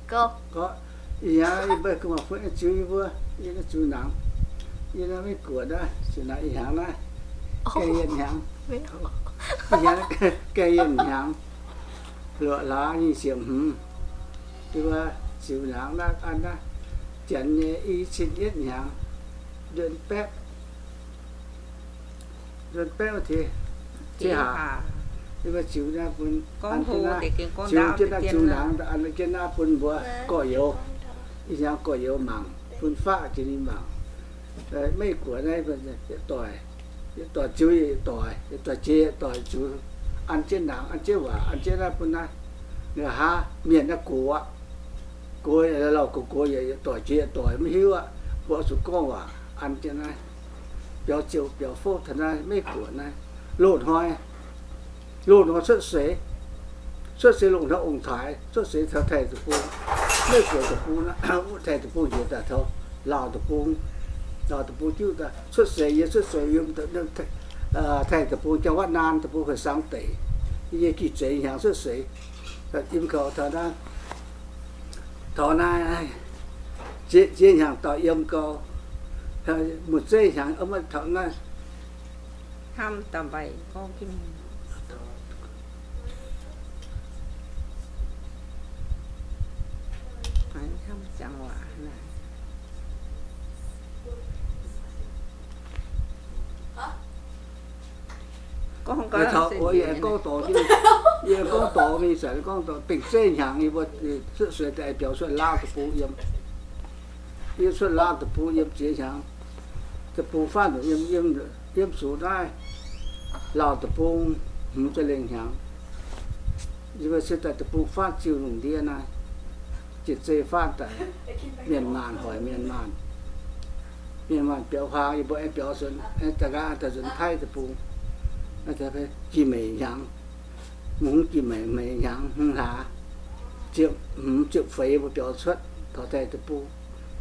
Gorngv, ih hnyangx yie mbuo gu'nguaaz fun ziux yie mbuo, yie naaiv ziux nangx, yie naaiv Meiv Guoqv naaiv, ziux nangx ih hnyangx naaiv, ga'hlen hnyangx, ih hnyangx ga'hlen hnyangx, luoqc hlaax nyic ziepc hmz, yie mbuo ziux nangx naaiv an naaiv, janx nyei i cin yietv hnyangx, nduon baeqv, nduon baeqv wuov deix, deix haac, yie mbuo ziux naaiv bun, an jienv naaiv, ziux jienv naaiv, ziux nangx an jienv naaiv bun mbuo gorx-youz, ih hnyangx gorx-youz mangc, fun faqv jiex ninh mangc. Meiv Guoqv naaiv yietc doic, yietc doic ziux yietc doic, yietc doic jiex yietc doic ziux, an jienv nangx, an jienv waac, an jienv naaiv bun naaiv, nqa'haav mienh naaiv gox aqv. Gox, lauh gox gox yietc doic jiex yietc doic maiv hiuv aqv. Mbuo oix zuqc gorngv waac an jienv naaiv, biaux ziouc biaux fouv taux naaiv Meiv Guoqv naaiv. Loz-hnoi, loz-hnoi cuotv seix, cuotv seix loz-hnoi ong-taaix, cuotv seix taux Taiv Deic-Bung, Meiv Guoqv Deic-Bung, Taiv Deic-Bung njiec daaih taux Laauh Deic-Bung, Laauh Deic-Bung jiuv daaih cuotv seix, yie cuotv seix yiem Taiv Deic-Bung, Janx-Watv Naanh Deic-Bung, Hueix Saang Deic, yie nyei gih zeiz hnyangx cuotv seix, yiem gau taux naaiv, taux naaiv, ziex, ziex hnyangx dauh yiem gau, muoz-zeiv hnyangx maiv taux naaiv. Hnamv daaih mbaih gorngv jienv mingh. Hnamv ziangx waac naaic. Gorngv gau, yie gorngv dorngx, yie gorngv dorngx mingh, zanc gorngv dorngx dengh zeiv hnyangx yie mbuo cuotv seix daaih biaux cuotv Laauh Deic-Bung yiem. Yie cuotv Laauh Deic-Bung yiem ziex hnyangx. Deic-Bung faanv yiem, yiem, yiem zuqc naaiv Laauh Deic-Bung hmz ziepc lengh hnyangx. Yie mbuo se daaih Deic-Bung faanv ziux lungh ndiev naaiv, jiex zei faanv daaih, mienh maanc hoic mienh maanc, mienh maanc biaux huaang, yie mbuo aengx biaux nzuonx, aengx daaih nqa'haav daaih nzuonx Taiv Deic-Bung, Jiex-Meic hnyangx, mungz Jiex-Meic, Meic hnyangx hmz hlaax, ziepc hmz ziepc feix mbuo biaux cuotv taux Taiv Deic-Bung.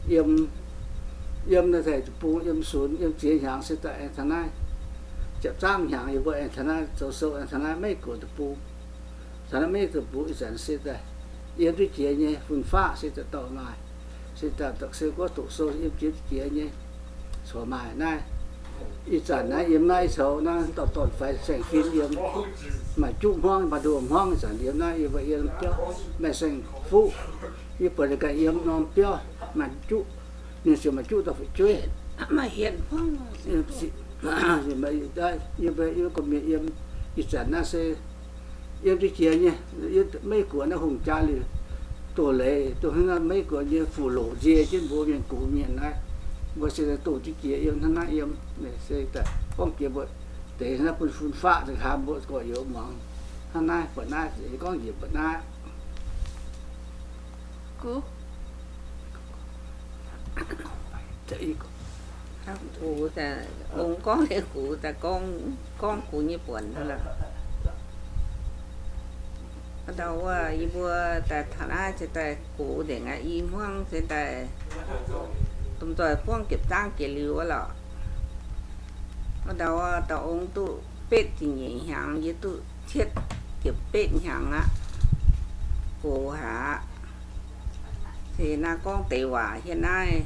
Yiem, yiem naaiv Taiv Deic-Bung yiem sunx, yiem ziex hnyangx se daaih aengx taux naaiv, ziepc zaangv hnyangx yie mbuo aengx taux naaiv zoux sou, aengx taux naaiv Meiv Guoqv Deic-Bung. Taux naaiv Meiv Guoqv Deic-Bung ih zanc se daaih yiem duqv jiex nyei, fun-faqv se daaih dorh maaih, se daaih se gorngv doqc sou yiem jiex duqv jiex nyei, corc maaih naaiv. Ih zanc naaiv yiem naaiv coux naaiv dorn-dorn faix saeng-fin yiem, maaih juqv hmuangv, maaih nduoh hmuangv. Ih zanc yiem naaiv yie mbuo yiem biauv, maaih saeng-fuqv, yie buatc ninh ganh yiem norm biauv maaih juqv, ninh ziouc maaih juqv dauh fu'jueiv, maaih hietv hmuangv. Yie mbuo, yie mbuo gorqv-mienh yiem, ih zanc naaiv se yiem duqv jiex nyei, Meiv Guoqv naaiv hungh jaa liuz, doz leiz, doz hnangv naaiv Meiv Guoqv nyei fuqv-loqc nzie jienv mbuo mienh gox mienh naaiv, mbuo se doz duqv jiex yiem hnangv naaiv yiem, se gorngv jiex mbuo deix naaiv bun fun-faqv deix hnamv mbuo gorx-youz muangx. Hnangv naaiv, buatc naaiv, gorngv njiec buatc naaiv. Ong gorngv liuz gux daaih gorngv, gorngv gux nyei buonc hnangv lorqc. Ndau wuov yie mbuo daaih taux naaiv se daaih gox nzengc aqv. I hmuangv se daaih domh nzoih buangv jiepc zaangv jiex liuz wuov lorqc. Ndau wuov dauh ong duqv betv ziepc nyeic hnyangx, yie duqv cietv ziepc betv hnyangx aqv. Gox haic aqv. Se naaiv gorngv deix waac hienv naaiv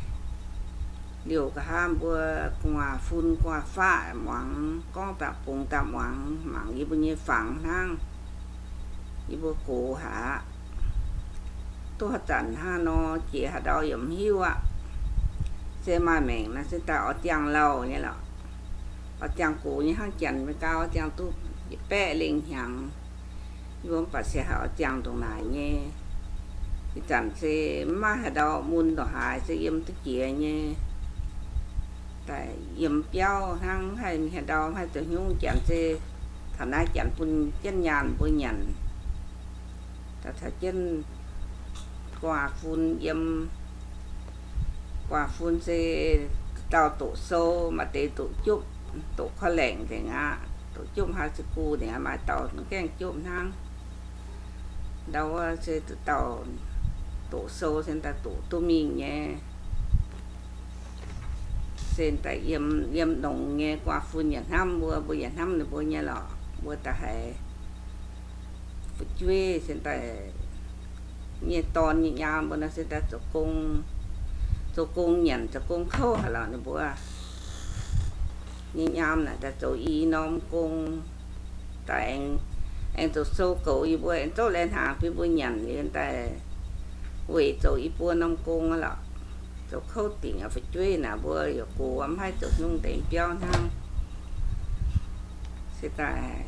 liouh nqa'haav mbuo gu'nguaaz-fun gu'nguaaz-faqv muangx, gorngv daaih bungx daaih muangx, mangc yie mbuo nyei fangx hnangv. Yie mbuo gox haic aqv. Duqv haaix zanc hnangv nor jiex haaix ndau yaac mv hiuv aqv. Se maaih maengc naaiv se daaih oix ziangh lauh nyei lorqc. Oix ziangh gox nyei hnangv Janx-Meigaa oix ziangh duqv baeqv lengh hnyangx. Yie mbuo mv baac se haiz oix ziangh ndongc naaic nyei. Ih zanc se mv maaih haaix ndau mun ndongc haaix se yiem duqv jiex nyei. Daaih yiem biauv hnangv, mv haih mingh haaix ndau, mv haih zoux hnyungv. Janx se taux naaiv Janx bun jienv nyaanh mbuo nyanc. Daaih taux jienv gu'nguaaz-fun yiem. Gu'nguaaz-fun se dauh doqc sou, maaih deix doqc jupv, doqc korv-laengc nzengc aqv. Doqc jupv high school nzengc aqv, maaih dauh mv gaengh jupv hnangv. Ndau wuov se dauh doqc sou se daaih doqc duqv mingh nyei. Se daaih yiem, yiem longx nyei. Gu'nguaaz-fun yaac hnamv mbuo, mbuo yaac hnamv ninh mbuo nyei lorqc. Mbuo daaih haiz fu'jueiv se daaih nyei dorn nyei nyaam mbuo nor se daaih zoux gong, zoux gong nyanc, zoux gong kouv haic lorqc ninh mbuo. Nyei nyaam naaic daaih zoux i norm gong, daaih aengx, aengx zoux sou goux yie mbuo, aengx zouv laih hnaangx bun mbuo nyanc liuz daaih weic zoux i buo norm gong lorqc. Zoux kouv dingc aqv, fu'jueiv naaic mbuo yaac gox mv haih zoux hnyungv deix biauv hnangv. Se daaih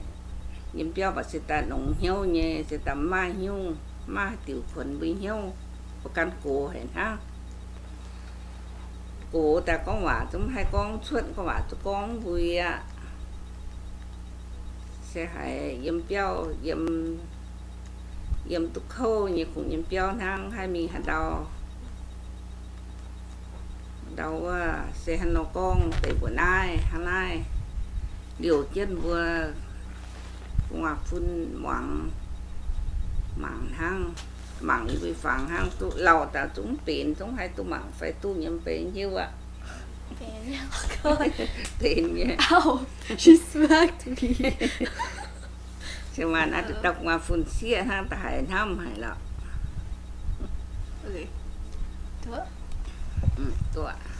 yiem biauv baac se daaih longx hnyouv nyei, se daaih mv maaih hnyungv, mv maaih diuc kuonx mbuo hnyouv, mbuo gan gox haic hnangv. Gox daaih gorngv waac zungv mv haih gorngv cuotv, gorngv waac zungv gorngv mv mbui aqv. Se haiz yiem biauv, yiem, yiem duqv kouv nyei kungx yiem biauv hnangv, haih mingh haaix ndau. Ndau wuov se haaix nor gorngv deix mbuo naaiv hnangv naaiv, liouh jienv mbuo gu'nguaaz-fun muangx, mangc hnangv, mangc yie mbuo fangx hnangv, duqv lauh daaih zungv mv benx, zungv haih duqv mangc fai duqv nyei mv benx hiuv aqv. Benx nyei. Ow, she smacked me. Se maaih naaiv deix dauh gu'nguaaz-fun sieqv hnangv da'haiz hnamv haic lorqc. Duqv.